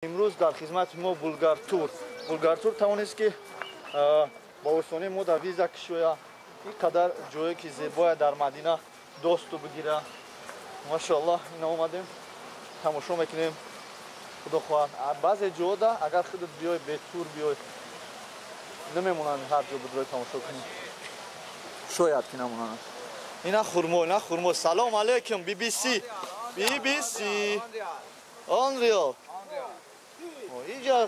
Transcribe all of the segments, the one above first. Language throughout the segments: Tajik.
Имрӯз дар хизмати мо Булгартур. Булгартур тавонист ки ба осонӣ мо дар виза кишоя, ин қадар ҷое ки зебоя дар Мадина досту бигира. Машоаллоҳ, ина омадем, тамошо мекунем. Худо хоҳад. Баъзе ҷода агар худат биёй, бе тур биёй, намемонанд ҳар ҷо бидрои тамошо кунӣ. Шояд ки намонанд. Ина хурмо, ина хурмо. Салом алейкум, BBC. BBC. Unreal. Инҷа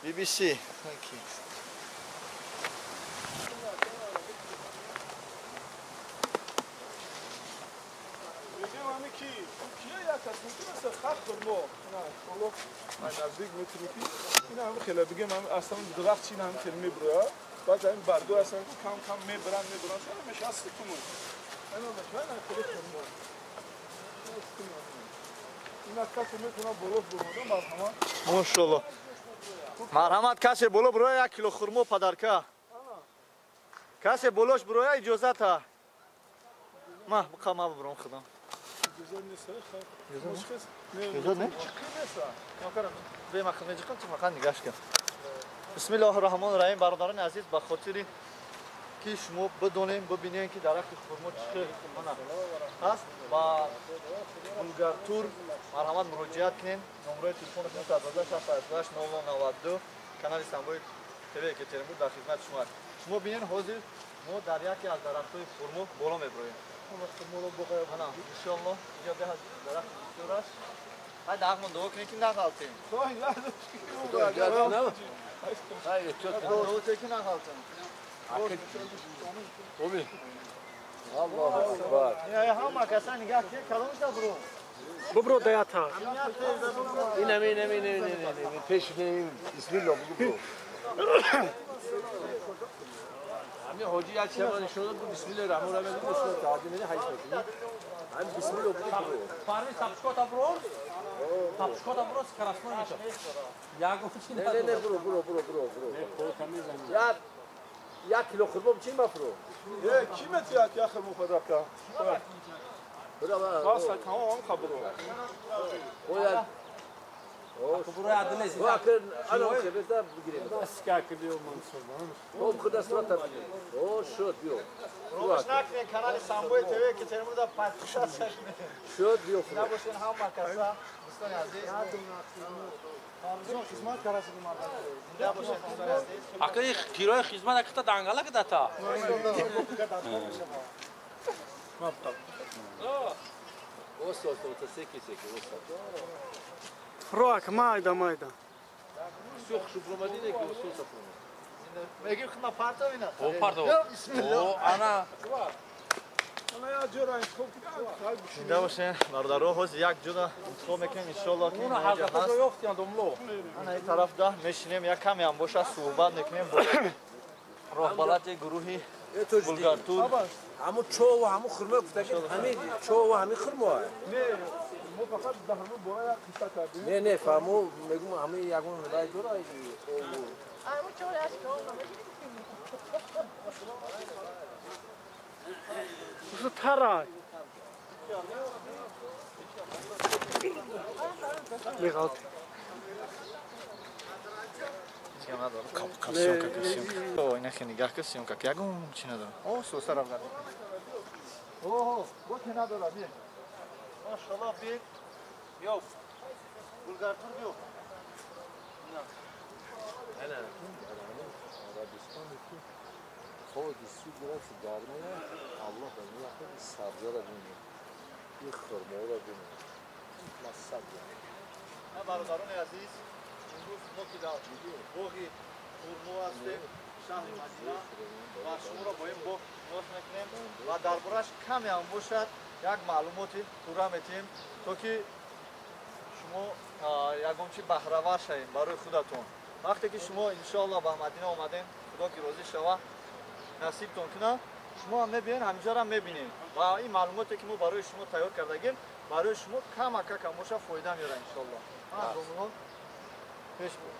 BBC. Thank you. نزدیک میتونی که این هم خیلی بگم هم اصلا درخت چین هم خیلی میبره بعد این برگو اصلا کم کم میبرن میبرن سر میشه اصلا تومون اینا میشه نه خیلی خرما اینا کسی میتونه بالا بروده مرحمت ماشاءالله مرحمت کسی بالا بروی 1 کیلو خرما پدرکا کسی بالاش بروی اجازه تا ما بقا ما ببرم خودم بسم الله الرحمن الرحیم. برادران عزیز، به خاطر که شما بدونیم ببینیم که درخت خرما چه هست با بولگارتور مرحمت مراجعت کنین. نمره تلفن 912 688 992 کانال سمبوی تیوی اکاترینبورگ در خدمت شما است. شما ببینین حاضر ما در یکی از درخت‌های خرما بالا میبریم. انشالله اینجا به درخت بسیار است. باید دقیقا دعا کنیم که نغلطیم. دعا کنیم که نغلطیم. الله اکبر. همه کسا نگاه کنیم کلامش دا برو. ببرو دیاتا. اینم اینم اینم اینم پیش بسم الله بگو برو. همین حاجی یک چیز نشون داد بسم الله الرحمن الرحیم بسم الله تعالی میده حدیث میکنی همین بسم الله بگو برو. فارمی تاپشکوتا برو. تاپشکوتا برو کراسمون میشه. یاگو چی نه نه نه برو برو برو برو برو. یا 1 کیلو خرما چی مفرو؟ کی متی یک خرما پدرکا؟ برو بس تمام خبرو. باید برو عدل واكن انا وخبزة بگیریم. اسکاک بیو منصور. او خدا صورت او شد بیو. روش نکنین کانال سامبوی تیوی اکاترینبورگ دا پادشاه شد بیو. نباشین هم کسا دوستان عزیز. خدمت کراسي مردم. نباشین دوستان عزیز. اکه کیرای خدمت اکتا دنگالا که داتا. ما بطل. اوستا اوستا سکی سکی اوستا. روك مايدا مايدا. سوخ شو برومادينه که اوستا پروم. میگیم خدمت پارتو اینا. او پارتو. او انا. انا یا جورا انتخاب کنم. زنده باشین برادرها، حوز یک جدا انتخاب میکنیم انشالله که اون حضرت رو یافتیان دملو. انا این طرف ده میشینیم یک کمی هم باشه صحبت میکنیم با راهبلد گروهی بولگارتور. همون چو و همون خرما گفت که همین چو و همین خرما. نه ما فقط ده همون برای قصه کردیم. نه نه فهمو میگم همین یگون رای داره. همون چو اش 무슨 타라. 내가 ندارم. سیونکا سیونکا. او اینا خیلی نگاه کن سیونکا که یگون چی ندارم. او سوسه رو بگرد. اوه با که ندارم بیا. ماشاءالله بیا. بیاو. بولگارتور بیو. نه نه عربستان که خود سو گرفت گرمه الله به میاد سبزه رو ببینید این خرما رو ببینید مصب. نه برادران عزیز، امروز ما که در باغ خرما هستیم شهر مدینه و شما را با این باغ شناس میکنیم و دربارش کمی هم باشد یک معلوماتی پورا میتیم تا که شما یگان چی بهره شویم برای خودتون. وقتی که شما انشاءالله به مدینه آمدین، خدا که راضی شود نصیبتون کنه، شما هم میبینین همینجا را میبینین و این معلوماتی که ما برای شما تیار کردگیم برای شما کم کم باشه فایده میاره انشاءالله. پیش بود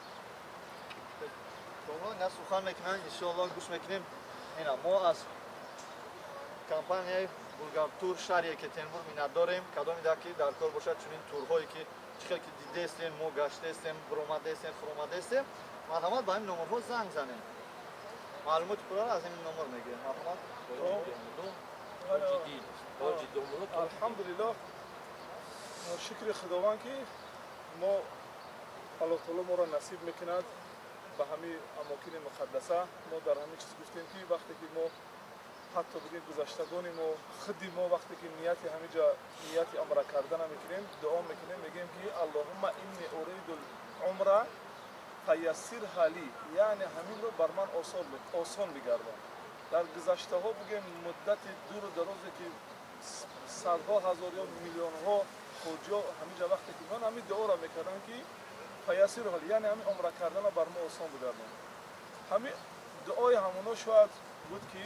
نه سخن میکنن انشاءالله گوش میکنیم. اینا ما از کمپانی بولگارتور شهر اکاترینبورگ منت داریم. کدامی در که در کار باشد چنین تورهایی که Чӣ хел ки дидестем, мо гаштестем, биромадестем, фуромадестем, марҳамат, ба ин номерҳо занг занем. Маълумоти пурра аз ин номер мегирем. Марҳамат. Алҳамдулиллоҳ, шукри Худованд, ки мо Аллоҳ таоло моро насиб мекунад ба ҳамин амокини муқаддаса. Мо дар ҳамин чиз гуфтем, ки вақте ки мо ҳатто бигем, гузаштагони мо, худи мо, вақте ки нияти ҳамиҷа, нияти умра кардана мекунем, дуо мекунем, мегӯем, ки аллоҳумма инни уриду умра фаяссирҳа ли, яъне ҳаминро бар ман осон бигардон. Дар гузаштаҳо, бигем, муддати дуру дарозе ки садҳо ҳазор ё миллионҳо ҳоҷиё ҳамиҷа вақте ки ман ҳамин дуоро мекардам, ки фаяссирҳа ли, яъне ҳамин умра кардана бар мо осон бигардон. Ҳамин дуои ҳамоно шояд буд, ки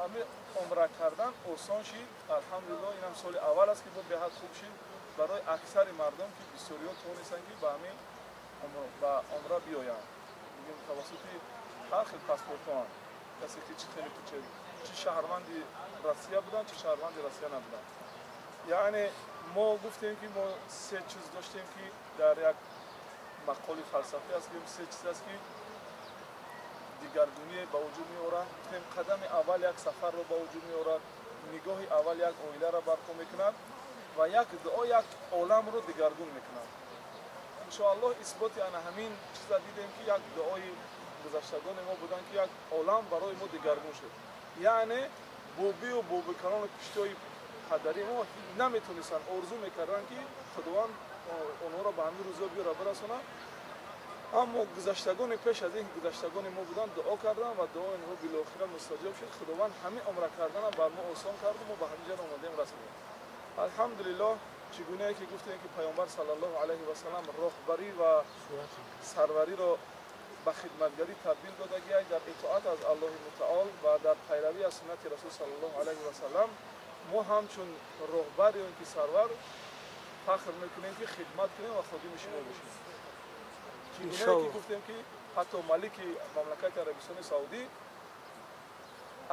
ҳамин умра кардан осон шид. Алҳамдулиллоҳ, инам соли аввал аст, ки бо беҳад хуб шид барои аксари мардум, ки бисёриҳо тавонистанд, ки ба ҳамин ба умра биёянд, бигем, тавассути ҳар хел паспортҳоам, касе ки чӣ хеле чӣ шаҳрванди Россия буданд, чӣ шаҳрванди Россия набуданд. Яъне мо гуфтем, ки мо се чиз доштем, ки дар як мақоли фалсафӣ аст, ки се чиз аст, ки дигаргуние ба вуҷуд меоранд. Гуфтем, қадами аввал як сафарро ба вуҷуд меорад, нигоҳи аввал як оиларо барпо мекунад ва як дуо як оламро дигаргун мекунад. Иншоаллоҳ, исботи ана ҳамин чиза дидем, ки як дуои гузаштагони мо буданд, ки як олам барои мо дигаргун шуд. Яъне бобию бобикарону пиштои падари мо наметонистанд, орзу мекарданд, ки Худованд онҳоро ба ҳамин рӯзо биёра бирасонад. Аммо гузаштагони пеш аз ин, гузаштагони мо буданд, дуо карданд ва дуои онҳо билохира мустаҷоб шуд. Худованд ҳамин умра кардана бар мо осон карду мо ба ҳамин ҷо омадем, расидем, алҳамдулиллоҳ. Чӣ гунае ки гуфтем, ки Паёмбар саллаллоҳу алайҳи васалам роҳбарӣ ва сарвариро ба хидматгарӣ табдил додагиай, дар итоат аз Аллоҳи мутаол ва дар пайравӣ аз суннати Расул саллаллоҳу алайҳи васалам, мо ҳамчун роҳбар ё ин ки сарвар фахр мекунем, ки хидмат кунем ва ходими шумо бошем. Чӣ гунае ки гуфтем, ки ҳатто малики мамлакати Арабистони Саудӣ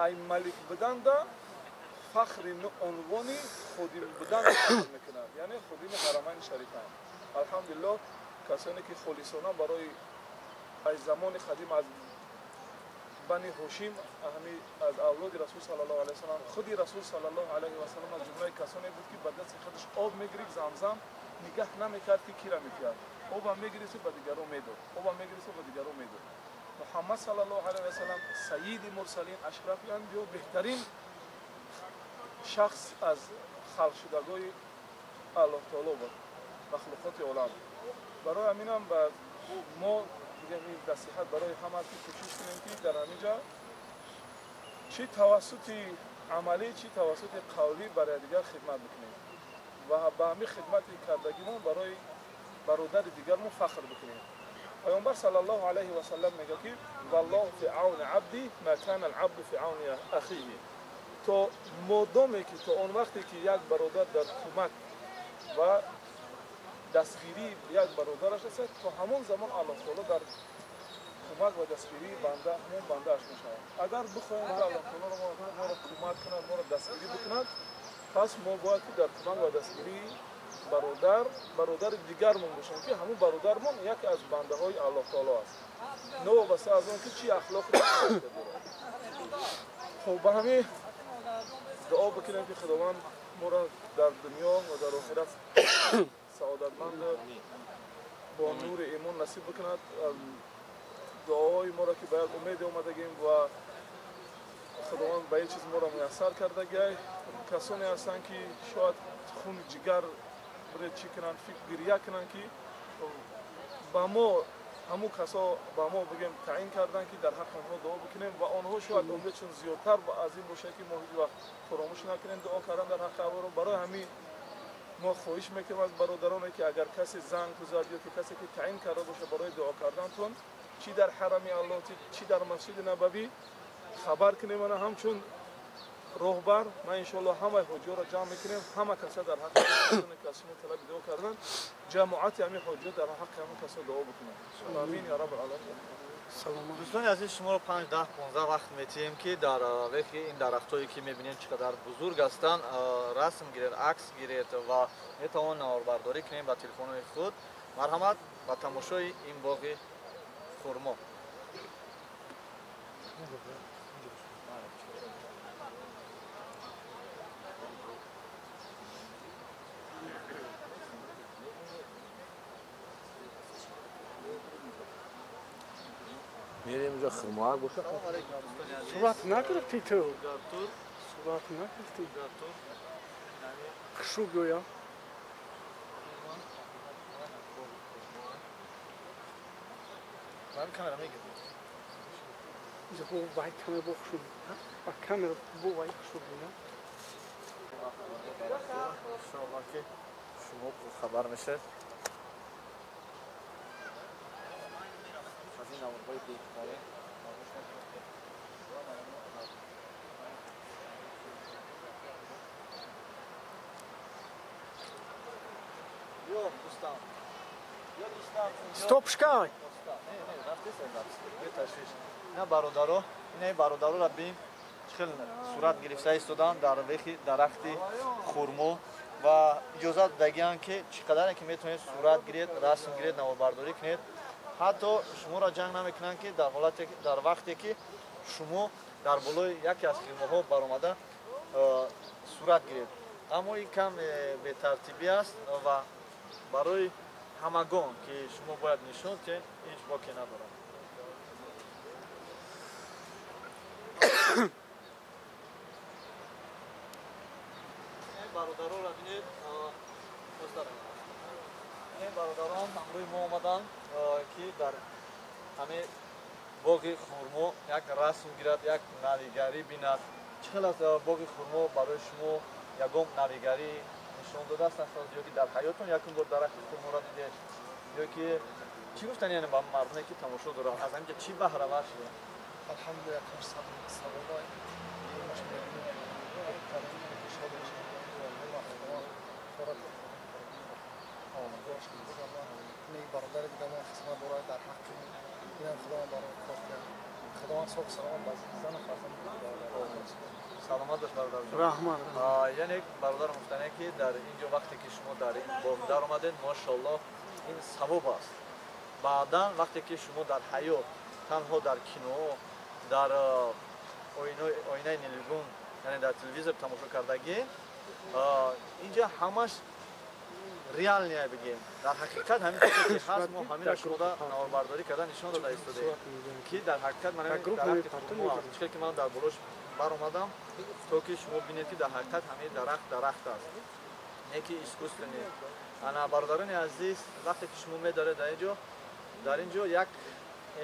ай малик буданда фахри унвони ходим будан мекунад, яъне ходими Ҳарамайни Шарифанд. Алҳамдулиллоҳ, касоне ки холисона барои аз замони қадим, аз Бани Ҳошим, ҳами аз авлоди Расул саллаллоҳу алайҳи васалам, худи Расул саллаллоҳу алайҳи васалам аз ҷумлаи касоне буд, ки ба дасти худаш об мегирифт замзам, нигаҳ намекард, ки кира мекард, обам мегирифту ба дигарон медод, обам мегирифту ба дигарон медод. Муҳаммад саллаллоҳу алайҳи васалам, сайиди мурсалин, ашрафи анбиё, беҳтарин шахс аз халқшудагои Аллоҳ таоло буд, махлуқоти олам. Барои ҳаминам ба мо бигем, ин насиҳат барои ҳама, ки кӯшиш кунем, ки дар ҳамин ҷа чӣ тавассути амалӣ, чӣ тавассути қавлӣ бар якдигар хидмат бикунем ва ба ҳамин хидмати кардагимон барои бародари дигармон фахр бикунем. Паёмбар саллаллоҳу алайҳи васалам мегӯяд, ки валлоҳу фи авни абди ма кана алабду фи авни ахиҳи. То модоме ки, то он вақте ки як бародар дар кӯмак ва дастгирии як бародараш аст, то ҳамон замон Аллоҳ таоло дар кӯмак ва дастгирии банда, ҳамон бандааш мешавад. Агар бихоҳем, ки Аллоҳ таоло моро кӯмак кунад, моро дастгирӣ бикунад, пас мо бояд ки дар кӯмак ва дастгирии бародари дигармон бошем, ки ҳамон бародармон яке аз бандаҳои Аллоҳ таоло аст, новобаста аз он ки чӣ ахлоқи дорад. Хуб, ба ҳамин дуо бикунем, ки Худованд моро дар дунё ва дар охират саодатманд бо нури имон насиб бикунад. Дуоҳои моро, ки ба як умеде омадагим ва Худованд ба ин чиз моро муяссар кардагиай. Касоне ҳастанд, ки шояд хуни ҷигар бире чӣ кунанд, фикр гирья кунанд, ки ба мо ҳамун касо ба мо, бигем, таъин карданд, ки дар ҳаққи онҳо дуо бикунем ва онҳо шояд умедшон зиёдтар аз ин бошад, ки мо ҳеҷ вақт фаромӯш накунем дуо кардан дар ҳаққи авро. Барои ҳамин мо хоҳиш мекунем аз бародароне, ки агар касе занг гузад ё ки касе ки таъин карда бошад барои дуо кардантон, чӣ дар ҳарами Аллоҳ, чӣ дар Масҷиди Набавӣ, хабар кунем. Ана ҳамчун Роҳбар, ман иншоаллоҳ ҳамаи ҳоҷиёро ҷамъ мекунем, ҳама каса дар ҳаққи касоне ки аз шумо талаби дуо кардан, ҷамоати ҳамин ҳоҷиё дар ҳаққи ҳамин касо дуо бикунанд. Амин я раббал оламин. Дӯстони азиз, шуморо 5, 10, 15 вақт метиҳем, ки дар вехи ин дарахтҳое ки мебинед чӣ қадар бузург ҳастанд, расм гиред, акс гиред ва метавон наворбардорӣ кунем ба телефонҳои худ. Марҳамат ба тамошои ин боғи хурмо. Мерем инҷо хурмоак боша. Сурат нагирифтӣ ту? Сурат нагирифтӣ? Хушу гӯя. Ман камера мегирам. Бо вай камера бо хушу. Ба камера бо вай хушу гӯя. Иншоаллоҳ ки шумо хабар мешавед. Аз ин наворҳои беҳтарин фаромӯш накунед. Ё дӯстам, ё дӯстам. Стоп шкай. Не, не, рафтест, беташвиш. Ина бародаро, ина бародароро бин, чӣ хел сурат гирифта истоданд дар вехи дарахти хурмо ва иҷозат додагианд, ки чӣ қадаре ки метавонед сурат гиред, расм гиред, наворбардорӣ кунед. Ҳатто шуморо ҷанг намекунанд, ки дар ҳолате, дар вақте ки шумо дар болои яке аз хирмоҳо баромада сурат гиред. Аммо ин кам бетартибӣ аст ва барои ҳамагон, ки шумо бояд нишон диҳед, ҳеҷ боке надорад. Бародароро бинед, ин бародарон ҳамроҳи мо омаданд, ки дар ҳамин боғи хурмо як расм гирад, як навигарӣ бинад. Чӣ хел аст боғи хурмо барои шумо? Ягон навигарӣ нишон додааст ё ки дар ҳаётон якум бор дарахти хурморо дидед, ё ки чӣ гуфтани яъне ба мардуме ки тамошо доранд, аз ҳаминҷа чӣ баҳравар шуданд? Алҳамдулилла, якум савоба дуюмаш мебинем, шод мешавем. Бародари дига мо хизмат дорад дар ҳаққи инам, худованд барои кор кард. Худованд соҳ саломат ба зану фарзанд. Саломат бош, бародар. Раҳмат. Яъне бародар гуфтане, ки дар ин ҷо вақте ки шумо дар ин боғ даромадед, машоаллоҳ, ин савоб аст. Баъдан вақте ки шумо дар ҳаёт танҳо дар кино, дар оинаи нилгун, яъне дар телевизор тамошо кардагӣ, инҷа ҳамаш реальная бигем, дар ҳақиқат ҳамин чизе ки ҳаст, мо ҳаминро шумода наворбардорӣ карда нишон дода истодаем, ки дар ҳақиқат ман ҳамин дарахти хурмо аст. Чӣ хел ки ман дар болош баромадам, то ки шумо бинед, ки дар ҳақиқат ҳамин дарахт дарахт аст, не ки искусственный. Ана, бародарони азиз, вақте ки шумо медоред дар ин ҷо, дар ин ҷо як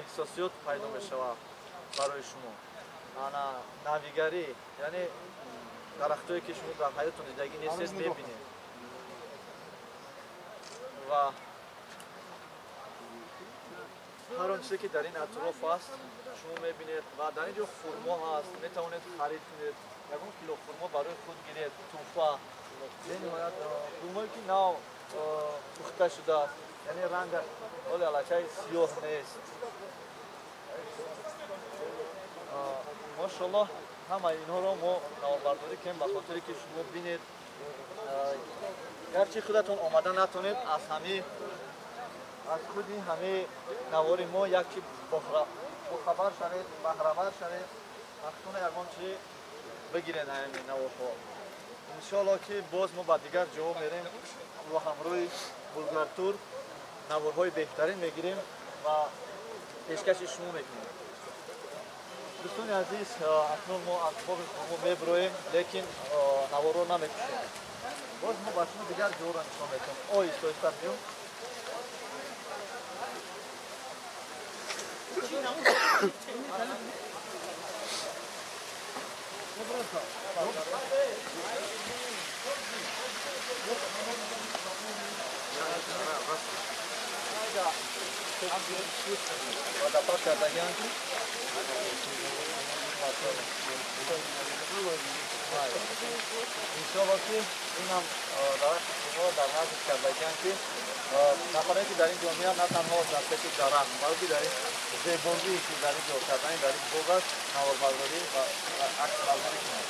эҳсосиёт пайдо мешавад барои шумо, ана навигарӣ, яъне дарахтое ки шумо дар ҳаётон дидагӣ нестед, мебинед. Ва ҳар он чизе ки дар ин атроф аст, шумо мебинед. Ва дар ин ҷо хурмо ҳаст, метавонед харид кунед, ягон кило хурмо барои худ гиред, тӯҳфа. Бениҳоят хурмое ки нав пухта шудааст, яъне рангаш ҳоли аллакай сиёҳ нест. Машоаллоҳ, ҳамаи инҳоро мо наворбардорӣ кунем ба хотире ки шумо бинед. Гарчи худатон омада натонед, аз ҳами аз худи ҳамаи навори мо як чи бохабар шавед, баҳравар шавед, вақтона ягон чи бигиред ҳамин наворҳо. Иншоаллоҳ ки боз мо ба дигар ҷоҳо мерем бо ҳамроҳи Булгартур, наворҳои беҳтарин мегирем ва пешкаши шумо мекунем. Дӯстони азиз, акнун мо аз боғи хурмо мебироем, лекин наворро намекушем. Боз мо ба шумо дигар ҷоҳоро нишон медиҳем. Оҳиста оҳиста биём. Водопад кардагиан. Иншоаллоҳ ки инам дарахти хурморо дар назд кардагианд ки нафаре ки дар ин ҷо меяд на танҳо дар пеши дарахт, балки дар ин зебогие ки дар ин ҷо кардани дар ин боғ аст, наворбардорӣ ва аксбардорӣ кунад.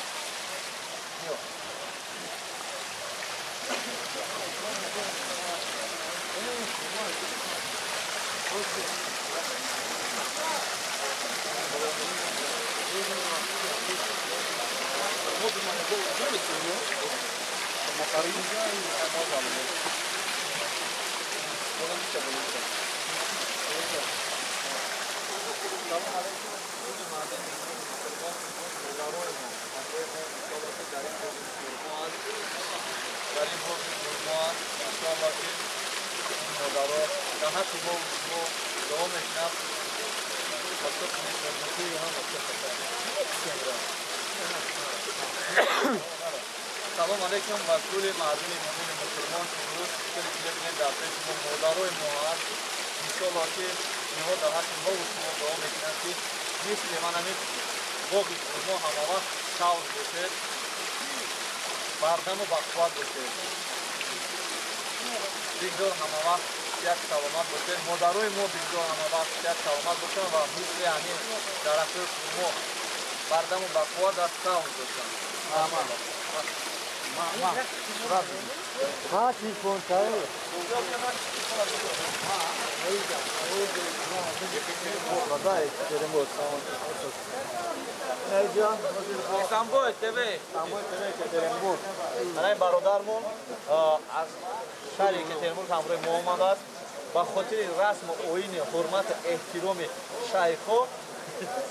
Салом алейкум ва кулли мардуми мӯмини мусулмон. Имрӯз хеле ки мебинед дар пеши мо модарои мо ҳаст. Иншоаллоҳ ки инҳо дар ҳаққи мо ва шумо дуо мекунанд ки мисли ман ҳамин боғи хурмо ҳамавақт сабз бошед, бардаму бақувват бошед, бигзор ҳамавақт як саломат бошед. Модарои мо бигзор ҳамавақт як саломат бошанд ва мисли ҳамин дарахтои хурмо бардаму бақувват ва сабз бошанд. Ha, telefon tayo. Самбой ТВ, Самбой ТВ Екатеринбург. Ана ин бародармон аз шаҳри Екатеринбург ҳамроҳи мо омадааст. Ба хотири расму оини ҳурмату эҳтироми шайхҳо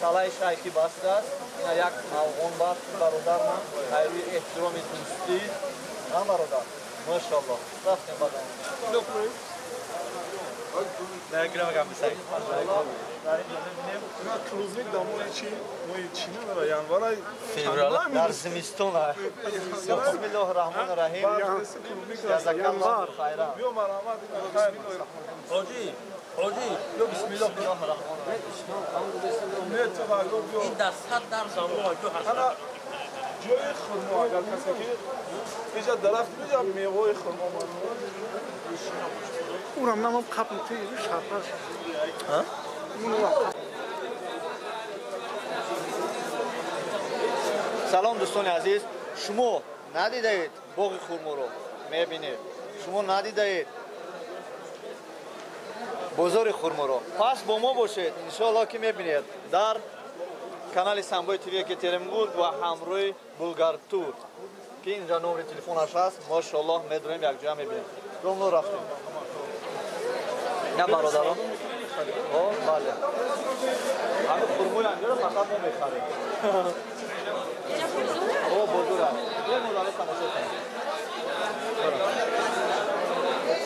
салаи шайхӣ бастааст. Ина як афғон баст бародармон айрӯи эҳтироми дӯстӣ. На бародар, машаллоҳ. Рафтем баъдан. Клубник дар моҳи чи? Моҳи чи надора? Январа? Феврал. Дар зимистон. Бисмиллоҳи раҳмони раҳим. Ҷазакаллоҳу хайран. Биё марҳамат. Ҳоҷӣ, ҳоҷӣ. Биё бисмиллоҳи раҳмони раҳим. Ин дар 100 дар замон ҷо ҳаст. Ҷои хурмо агар касе ки инҷа дарахт инҷа меваи хурмо урам намам қапм ти шарпаш. Ҳа? Салом дӯстони азиз, шумо надидаед боғи хурморо, мебинед. Шумо надидаед бозори хурморо. Пас бо мо бошед, иншоаллоҳ ки мебинед дар канали Самбой ТВ Екатеринбург ва ҳамроҳи Булгартур ки инҷа номери телефонаш ҳаст. Машоаллоҳ медонем, якҷоя мебинем. Домно рафтем. На бародарон. О, бале. Ҳамин хурмои анҷоро фақат мо мехарем. О, бозор аст. Биёед модаро тамошо кунем.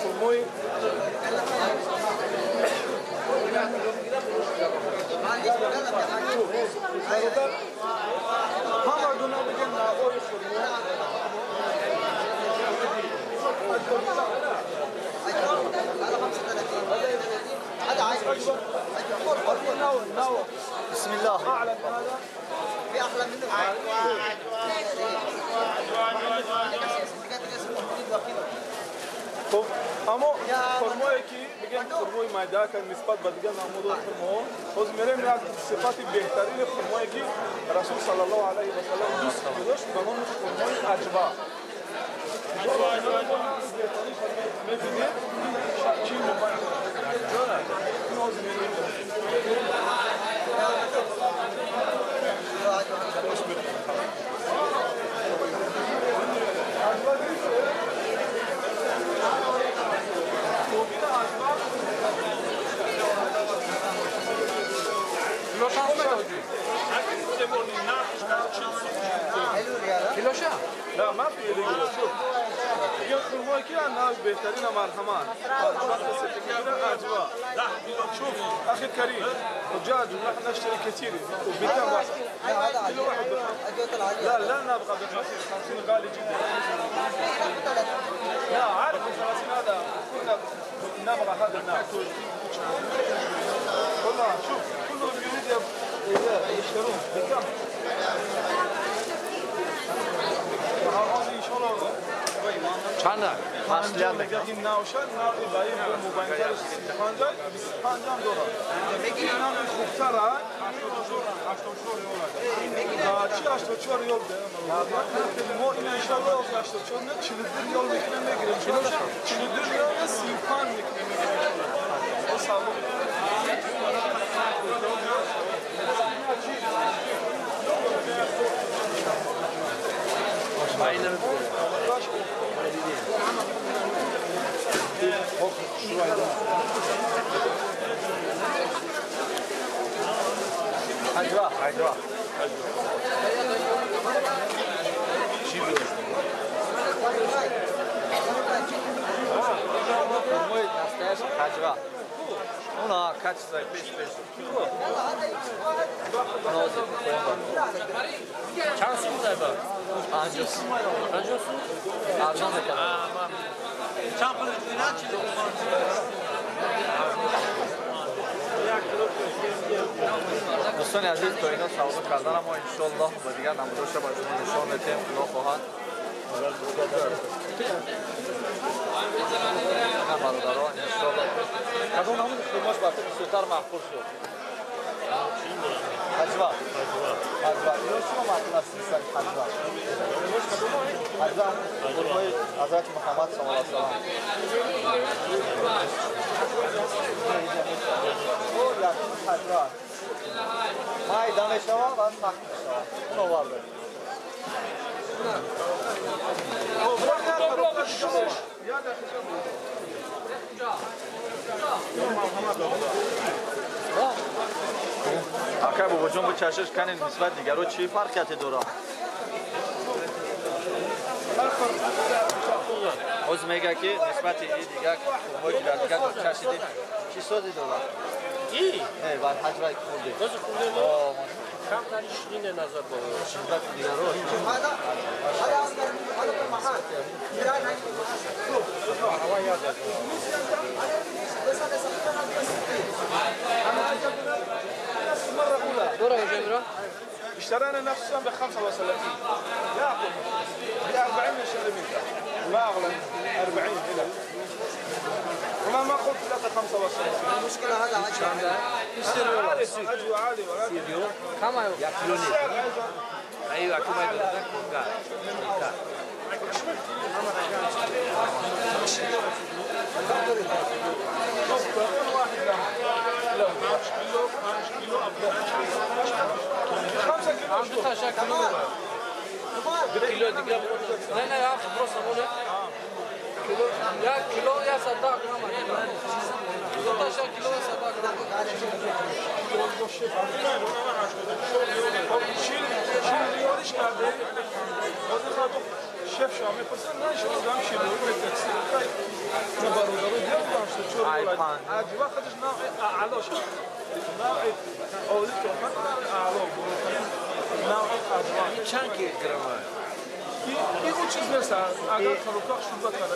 Хурмои бародар ҳама гуна бигем навъҳои хурмо. Бисмиллоҳ. Хуб, аммо хурмое ки бигем хурмои майда ка нисбат ба дигар намудҳои хурмоҳо, ҳозир мерем як сифати беҳтарини хурмое ки Расул саллаллоҳу алайҳи васаллам дӯст медошт ба номи хурмои аҷва. Мебинед чӣ мубайин ҳозир мерем. لا ما في رجل. شوف يا خرموي كي انا بهترين مرحبا اجواء. شوف اخي الكريم دجاج ونحن نشتري كثير وبكم واحد كل واحد. لا لا نبغى ب 50 50 غالي جدا. لا عارف 50 هذا كنا نبغى هذا النوع. والله شوف كلهم يريد يشترون بكم. Маслиҳат мекунам. Ин навша навъи ба ин мубайинтар 35, 25 ҳам дорад. Ин навъи хубтара 84 риёл. Чи 84 риёл? Мо ин иншоаллоҳ 84 не, 42 риёл мекунем, мегирем. 42 риёл 35 мекунем, мегирем. Салом. Аҷва, аҷва. Мой настоящий хаҷва. Уна качество пеш пеш. Чанд сум даба? 50 сум. 50 сум? Арзон мекунад. Чанд пул мекунад? Дӯстони азиз, то ино савдо карданам мо иншоаллоҳ ба дигар намудоша ба шумо нишон медиҳем, худо хоҳад. На бародаро, иншоаллоҳ. Кадом намуди хурмош ба ту бисёртар маъқул шуд? Ҳаҷва. Ҳаҷва. Ино шумо маъқул аст нисбати ҳаҷва? Ҳаҷва хурмои ҳазрати Муҳаммад саллаллоҳу алайҳи васаллам. Ҳаҷва. Майда мешавад ва сахт мешавад. Он оварда. Акай бобоҷон, бо чашаш канин нисбат дигаро чӣ фарқияте дорад? Оз мега ки нисбати дигар хурмое ки дар дигар чашидем чӣ сози дорад? И? Не, бар ҳаҷваи хурде. Боз хурде мо камтари ширине назар ба нисбати дигаро. اشترينا نفسنا ب 35 ياكل ب 40 نشتري منك ما اغلى 40 الى وما ما قلت لك 35. المشكله هذا 10 عجوه عالي ولكن كم ياكلوني. ايوه كم كيلو دیگه نه نه یا خبر سمونه کیلو یا کیلو یا 100 گرم دو تا کیلو 100 گرم. شف شما میپرسن نه شما دام شیلو میتکسی نه برادرو دیام دام شد چور عجبا خودش نوع اعلى شد نوع اولی تو اعلى نوع عجبا چند گرم این اون چیز نیست اگر خلوکاق شد بکنه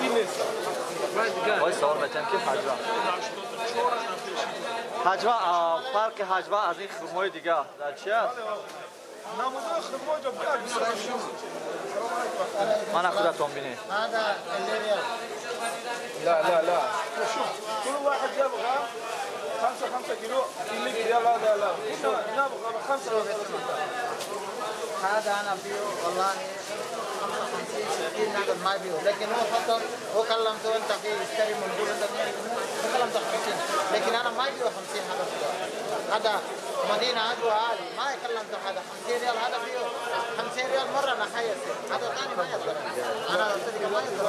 این نیست. وای سوال میتم که حجوا حجوا فرق حجوا از این خرمای دیگه در چی است؟ من خودتون بینی. هذا الليريال. لا لا لا شوف كل واحد يبغى 5 كيلو اللي ريال. هذا لا نبغى 5. هذا انا بيو والله 55 60 هذا ما بيو، لكن هو خطر هو كلمته انت في اشتري من دون انت كلمته 50، لكن انا ما بيو 50. هذا هذا مدينة عجوة عالي ما كلمته هذا 50 ريال، هذا بيو 50 ريال مرة نحيسه، هذا ثاني ما يقدر. أنا صدق ما يقدر.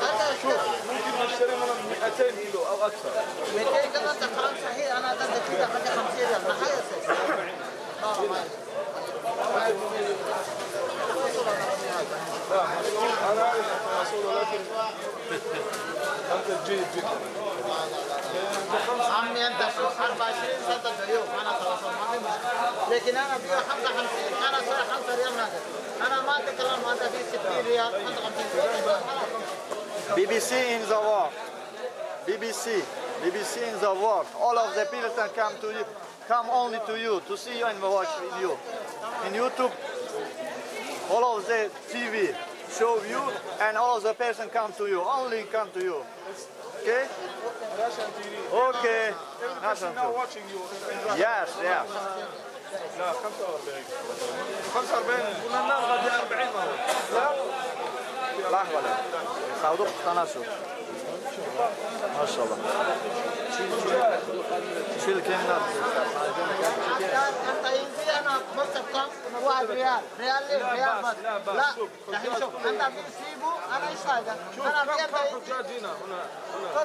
هذا شوف ممكن نشتري من 200 كيلو أو أكثر. 200 كيلو أنت كلام صحيح. أنا أعتقد كذا 50 ريال نحيسه. لا أنا أعرف التواصل ولكن أنت جيد جدا. عمي أنت شو 24 سنة اليوم أنا تواصل ما في مشكلة، لكن أنا بيع 55 أنا صار 5 ريال ناقص. أنا ما أتكلم هذا في 60 ريال 55 ريال. BBC in the world. BBC, BBC in the world. All of the people can come to you, come only to you to see you and watch video. In YouTube, all of the TV. show you, and all the person come to you. Only come to you. Okay? Russian TV. Okay. Every person now watching you in Russia. Yes, yes. لا 45 45 قلنا النار غادي 40 لا لحظة سعودو قطناسو ما شاء الله شيل كلمة انت ينزل انا مصرف كم؟ 1 ريال ريال ليه؟ ريال بس لا الحين شوف انت في سيبو انا ايش فايده؟ انا ريال حجاج هنا هنا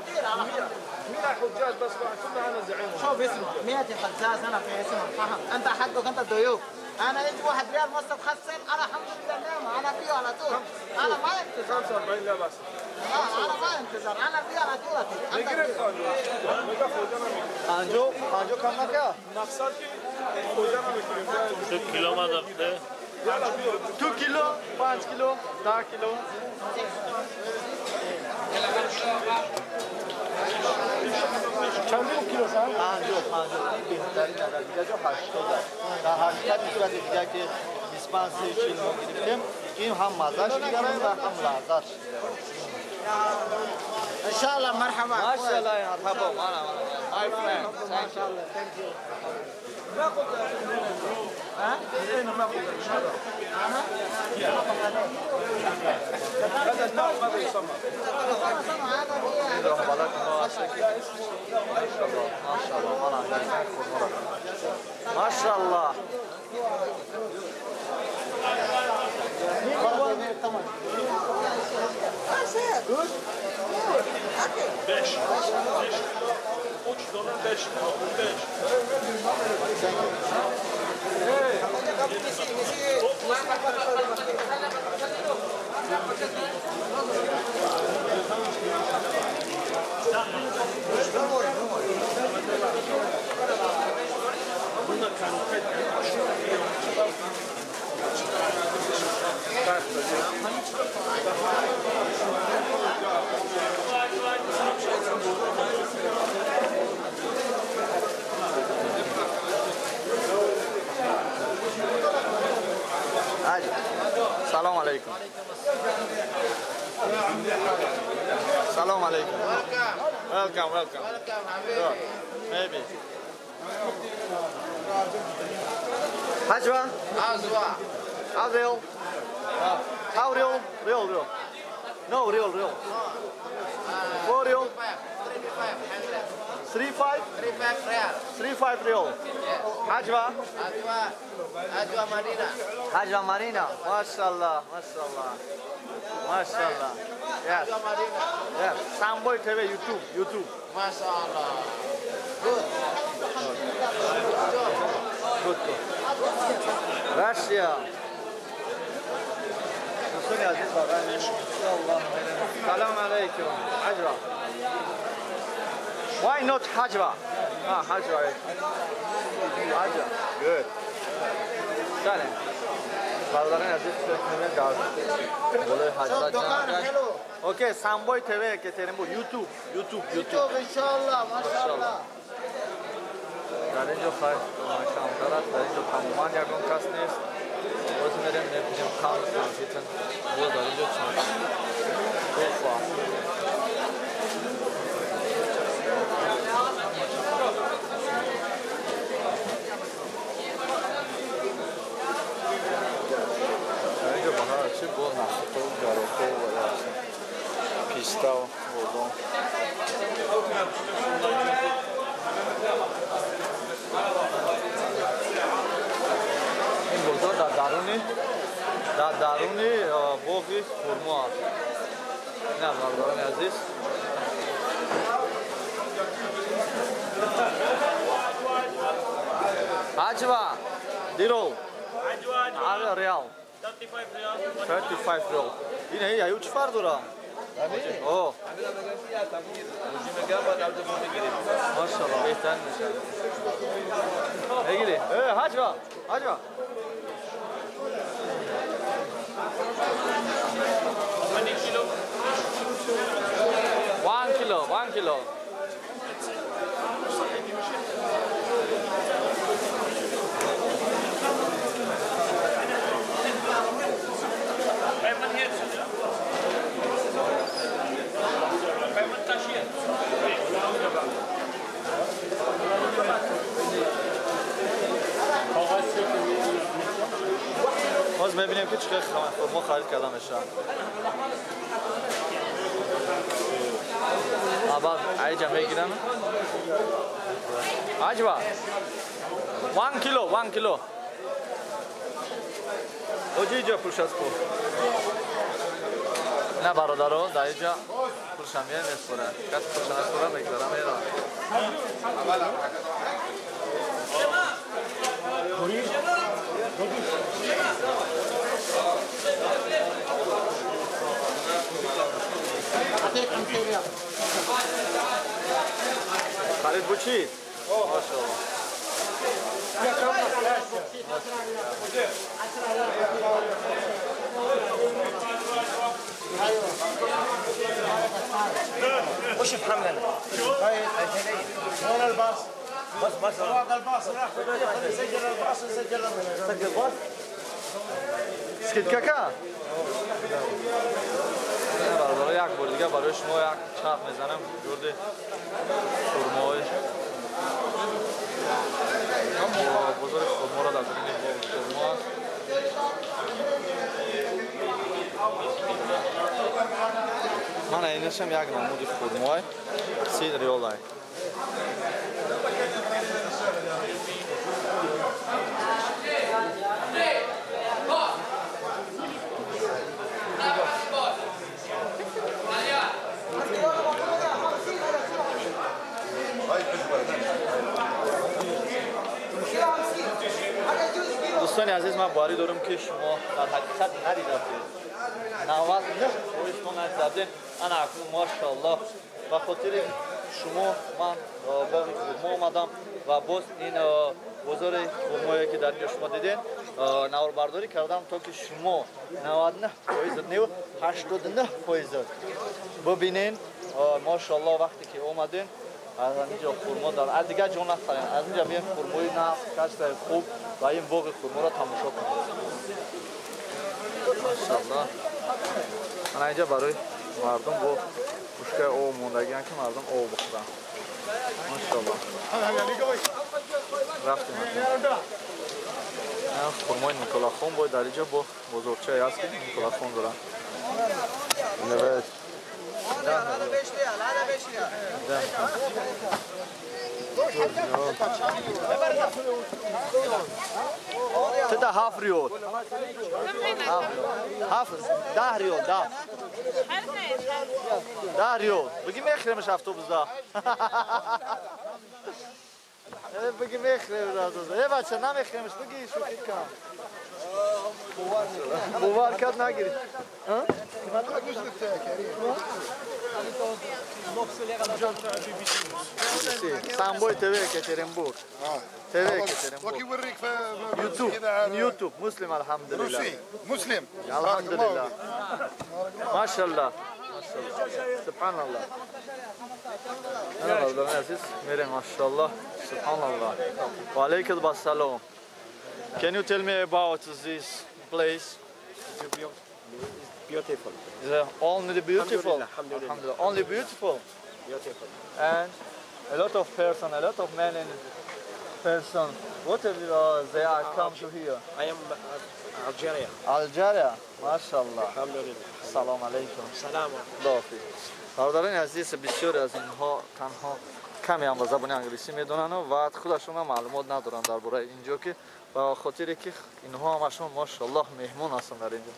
كثير على 100 حجاج بس كلها انا زعيم. شوف اسمه 100 حجاج انا في اسمه فهم انت حقك انت ضيوف. انا يجي 1 ريال مصرف خسر انا الحمد لله نعمه انا فيه على طول. انا ما انتظر 45 لا بس انا ما انتظر انا فيه على طول. پنجو پنجو کم نکرد مقصد که خودم نمی‌کنیم. 2 کیلو ما دفته 2 کیلو 5 کیلو 10 کیلو چند کیلو سر؟ 50 بهترین عدد دیگه جو 80 در حقیقت صورت دیگه که 25 30 40 ما گرفتیم این هم مزهش دیگه و هم لذتش دیگه. ان شاء الله مرحبا. ما شاء الله مرحبا. انا my friend thank you. Thank you. ها؟ اين ما انا؟ هذا النوع ماذا يسمى؟ ما شاء الله ما شاء الله. 5 3 دولار 5 سلام علیکم. سلام علیکم. Welcome, welcome. Welcome, حبيبي. Maybe. حجوة؟ عزوة. How real? How real? Real, real. No, real, real. Four real. 3 5? 3 5 ريال. 3 5 real. حجوة؟ عزوة. عزوة مارينا. حجوة مارينا. ما شاء الله، ما شاء الله. ما شاء الله. Yes. Yes. Samboy TV YouTube, YouTube. ما شاء الله. Good. Good, good. Russia. دوستان عزیز واقعا سلام علیکم. حجوة. Why not حجوة? Ah, حجوة. حجوة. Good. سلام. برادران عزیز در بالای حضرت okay سامبوی TV که ترین بود یوتیوب یوتیوب یوتیوب ان شاء الله ما شاء الله. در اینجا خیر کمتر است. در اینجا تماما یگان کس نیست. باز میریم میبینیم کم سانسیتن باز در اینجا چند توفا در اینجا با هرچی باز نخطا و گروخه و پیسته و بودم. این بازار در درون باغ خرما است. نه برادران عزیز حجوة دیرو آره ریال 35 ریال. این هی ایو چه فرق داره؟ اوه ماشاءالله بهتر میشه. بگیری حجوة حجوة. 1 kilo, 1 kilo. Мебинем ки чӣ хурмо харид карда мешавад. Аввал айҷа мегирам. Аҷба. 1 кило, 1 кило. Оҷи иҷа пулш аст пул. На бародаро, дар иҷа пулша меспорад. Кас пулша наспора мегзара меравад. Харид бу чӣ? Машаллоҳ. وش افهم لنا؟ وين الباص؟ بس بس هذا الباص سجل الباص سجل سجل الباص скидка ка? Бародаро, як бор дига барои шумо як чарх мезанам гурди хурмои бозори хурморо дар даруни боғи хурмо аст. Мана инашам як намуди хурмои 30 риолай. Дӯстони азиз, ман боварӣ дорам ки шумо дар ҳақиқат надидабудед. 99% мо надидабудед. Ана акнун машааллоҳ ба хотири шумо ман боғи хурмо омадам ва боз ин бозори хурмое ки дар инҷо шумо дидед наворбардорӣ кардам то ки шумо 99% не 89% бибинед. Машааллоҳ вақте ки омадед аз инҷо хурмо дар аз дигар ҷо нахаред, аз инҷо биёед хурмои нав, качествои хуб ва ин боғи хурморо тамошо кунед. Машааллоҳ. Мана инҷа барои мардум бо пушкаи об мондагианд ки мардум об бихӯранд. Машааллоҳ. Рафтем. Хурмои Николахон бо дар инҷо бо бозорчае аст ки Николахон доранд. تدا هاف ريال هاف 10 ريال 10 ريال بگی میخریمش автобус да بگی میخریم автобус эй бача намехримش بگی شوخی کن باور کرد نگیری. Самбой ТВ Екатеринбург. ТВ Екатеринбург. Ютуб. Ютуб. Муслим, алхамдулиллах. Муслим. Алхамдулиллах. Машаллах. Субханаллах. Бародарони азиз, мерем машаллах. Субханаллах. Ва алейкум ассалом. Can you tell me about this place? It's beautiful. Is it only beautiful? Alhamdulillah. Only beautiful. Beautiful. And a lot of person, a lot of men and person. What they are come to here? I am Algeria. Algeria. MashaAllah. Alhamdulillah. Salam alaikum. Salam. Худоҳофиз. Бародарони азиз, бисёре аз инҳо танҳо каме ҳам ба забони англисӣ медонанд ва худашон ҳам маълумот надоранд дар бораи инҷо ки ба хотире ки инҳо ҳамашон машааллоҳ меҳмон ҳастанд дар инҷо.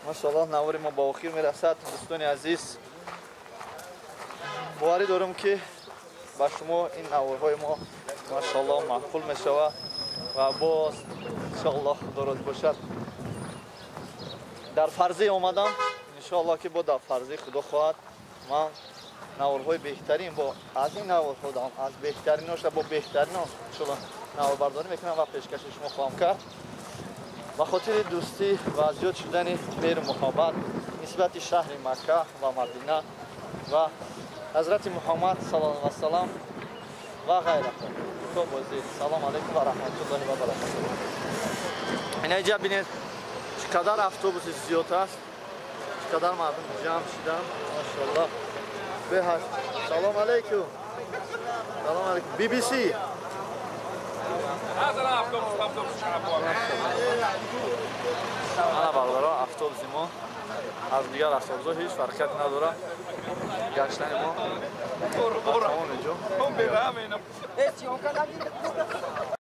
Машааллоҳ навори мо ба охир мерасад. Дӯстони азиз, боварӣ дорам ки ба шумо ин наворҳои мо машааллоҳ маъқул мешавад ва боз иншоаллоҳ худо розӣ бошад. Дар фарзӣ омадам, иншоаллоҳ ки бо дар фарзӣ худо хоҳад ман наворҳои беҳтарин бо аз ин наворҳо аз беҳтариношта бо беҳтарино иншоаллоҳ наворбардорӣ мекунам ва пешкаши шумо хоҳам кард. Ба хотири дӯстӣ ва зиёд шудани меҳру муҳаббат нисбати шаҳри Макка ва Мадина ва ҳазрати Муҳаммад саллаллоҳу алайҳи васаллам ва ғайраҳо. То бозӣ. Салом алайкум ва раҳматуллоҳи ва баракатуҳ. Ина инҷа бинед чӣ қадар автобуси зиёд аст, чӣ қадар мардум ҷамъ шуданд. Машааллоҳ. Беҳад. Салом алайкум. Салом алайкум. BBC. Ана бародаро, автобуси мо аз дигар автобусҳо ҳеҷ фарқият надорад. Гаштани мо ба тамоми ҷо.